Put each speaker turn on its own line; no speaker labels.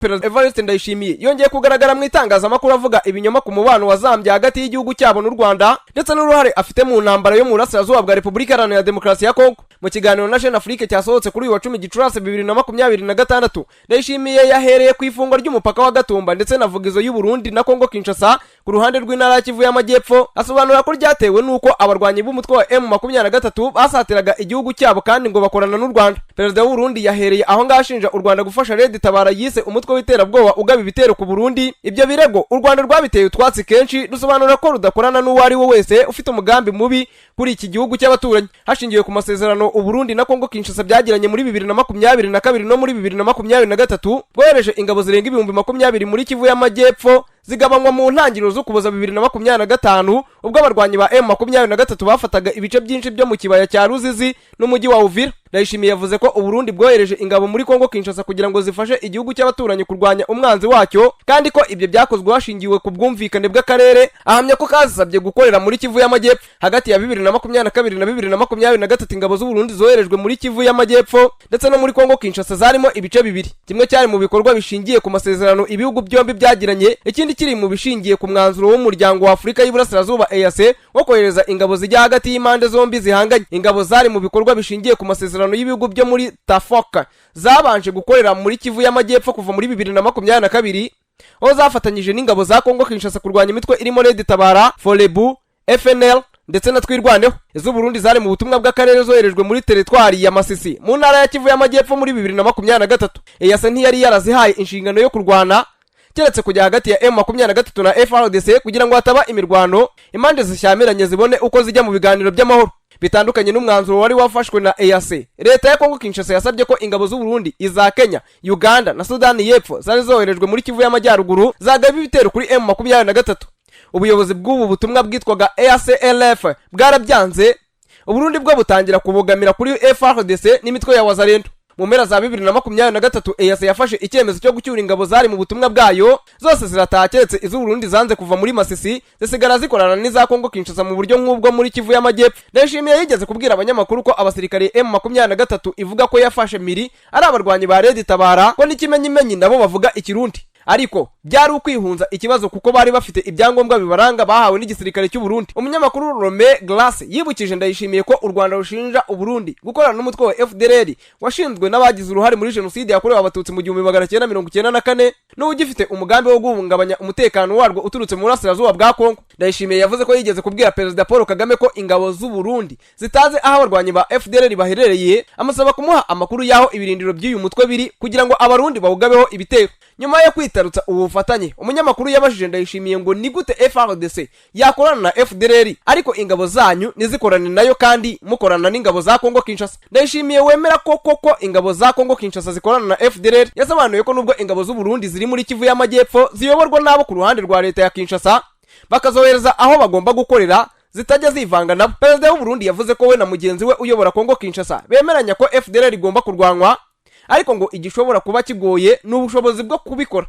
Perezida Evariste Ndayishimiye yongeye kugaragara mu itangazamakuru avuga ibinyoma ku mubano wazambye hagati y'igihugu cyabo n'u Rwanda, ndetse n'uruhare afite mu ntambara yo mu burasirazuba bwa Repubulika Iharanira Demokarasi ya Kongo. Mu kiganiro na Jeune Afrique cyasohotse kuri uyu wa 10 Gicurasi 2026, Ndayishimiye yahereye ku ifungwa ry'umupaka wa Gatumba ndetse na Vugizo y'u Burundi na Kongo Kinshasa ku ruhande rw'intara ya Kivu y'Amajyepfo, asobanura ko ryatewe n'uko abarwanyi b'umutwe wa M23 basatiraga igihugu cyabo kandi ngo bakorana n'u Rwanda. Perezida w'u Burundi yahereye aho ngaho ashinja u Rwanda gufasha Red Tabara yise umutwe w'iterabwoba ugaba ibitero ku Burundi. Ibyo birego u Rwanda rwabiteye utwatsi kenshi, rusobanura ko rudakorana n'uwo ari we wese ufite umugambi mubi kuri iki gihugu cy'abaturanyi. Hashingiwe ku masezerano u Burundi na Kongo Kinshasa byagiranye muri 2022 no muri 2023, bwohereje ingabo zirenga 20,000 muri Kivu y'Amajyepfo, zigabanywa mu ntangiriro z'Ukuboza 2025, ubwo abarwanyi ba M23 bafataga ibice byinshi byo mu kibaya cya Ruzizi n'umujyi wa Uvira. Ndayishimiye yavuze ko Uburundi bwohereje ingabo muri Kongo Kinshasa kugira ngo zifashe igihugu cy'abaturanyi kurwanya umwanzi wacyo, kandi ko ibyo byakozwe hashingiwe ku bwumvikane bw'akarere, ahamya ko kazisabye gukorera muri Kivu y'Amajyepfo. Hagati ya 2022 na 2023, ingabo z'Uburundi zoherejwe muri Kivu y'Amajyepfo ndetse no muri Kongo Kinshasa zarimo ibice bibiri: kimwe cyari mu bikorwa bishingiye ku masezerano ibihugu byombi byagiranye, ikindi kiri mu bishingiye ku mwanzuro w'Umuryango wa Afurika y'Iburasirazuba, EAC, wo kohereza ingabo zijya hagati y'impande zombi zihanganye. Ingabo zari mu bikorwa bishingiye ku masezerano y'ibihugu byo muri TAFOC zabanje gukorera muri Kivu y'Amajyepfo kuva muri 2022, aho zafatanyije n'ingabo za Kongo Kinshasa kurwanya imitwe irimo Red Tabara, Forebu, FNL ndetse na Twirwaneho. Iz'Uburundi zari mu butumwa bw'akarere zoherejwe muri teritwari ya Masisi mu ntara ya Kivu y'Amajyepfo muri 2023. EAC ntiyari yarazihaye inshingano yo kurwana, keretse kujya hagati ya M23 na FARDC kugira ngo hataba imirwano, impande zishyamiranye zibone uko zijya mu biganiro by'amahoro. Bitandukanye n'umwanzuro wari wafashwe na EAC, leta ya Kongo Kinshasa yasabye ko ingabo z'u Burundi, iza Kenya, Uganda na Sudani y'Epfo zari zoherejwe muri Kivu y'Amajyaruguru zagaba ibitero kuri M23. Ubuyobozi bw'ubu butumwa bwitwaga EACLF bwarabyanze, Uburundi bwo butangira kubogamira kuri FARDC n'imitwe ya Wazalendo. Mu mpera za 2023, EAC yafashe icyemezo cyo gucyura ingabo zari mu butumwa bwayo, zose zirataha keretse iz'Uburundi zanze kuva muri Masisi, zisigara zikorana n'iza Kongo Kinshasa mu buryo nk'ubwo muri Kivu y'Amajyepfo. Ndayishimiye yigeze kubwira abanyamakuru ko abasirikare M23 ivuga ko yafashe miri ari abarwanyi ba Red Tabara, ko n'ikimenyimenyi nabo bavuga Ikirundi, ariko byari ukwihunza ikibazo kuko bari bafite ibyangombwa bibaranga bahawe n'igisirikare cy'u Burundi. Umunyamakuru Rome Glace yibukije Ndayishimiye ko u Rwanda rushinja u Burundi gukorana n'umutwe wa FDLR washinzwe n'abagize uruhare muri jenoside yakorewe Abatutsi mu 1994, n'ugifite umugambi wo guhungabanya umutekano warwo uturutse mu burasirazuba bwa Kongo. Ndayishimiye yavuze ko yigeze kubwira Perezida Paul Kagame ko ingabo z'u Burundi zitazi aho abarwanyi ba FDLR baherereye, amusaba kumuha amakuru y'aho ibirindiro by'uyu mutwe biri kugira ngo Abarundi bawugabeho ibitero. Nyuma yo kwitarutsa ubu bufatanye, umunyamakuru yabajije Ndayishimiye ngo ni gute FARDC yakorana na FDLR ariko ingabo zanyu ntizikorane nayo, kandi mukorana n'ingabo za Kongo Kinshasa? Ndayishimiye wemera ko koko ingabo za Kongo Kinshasa zikorana na FDLR, yasobanuye ko nubwo ingabo z'u Burundi ziri muri Kivu y'Amajyepfo ziyoborwa n'abo ku ruhande rwa leta ya Kinshasa, bakazohereza aho bagomba gukorera, zitajya zivanga nabo. Perezida w'u Burundi yavuze ko we na mugenzi we uyobora Kongo Kinshasa bemeranya ko FDLR igomba kurwanywa, ariko ngo igishobora kuba kigoye ni ubushobozi bwo kubikora.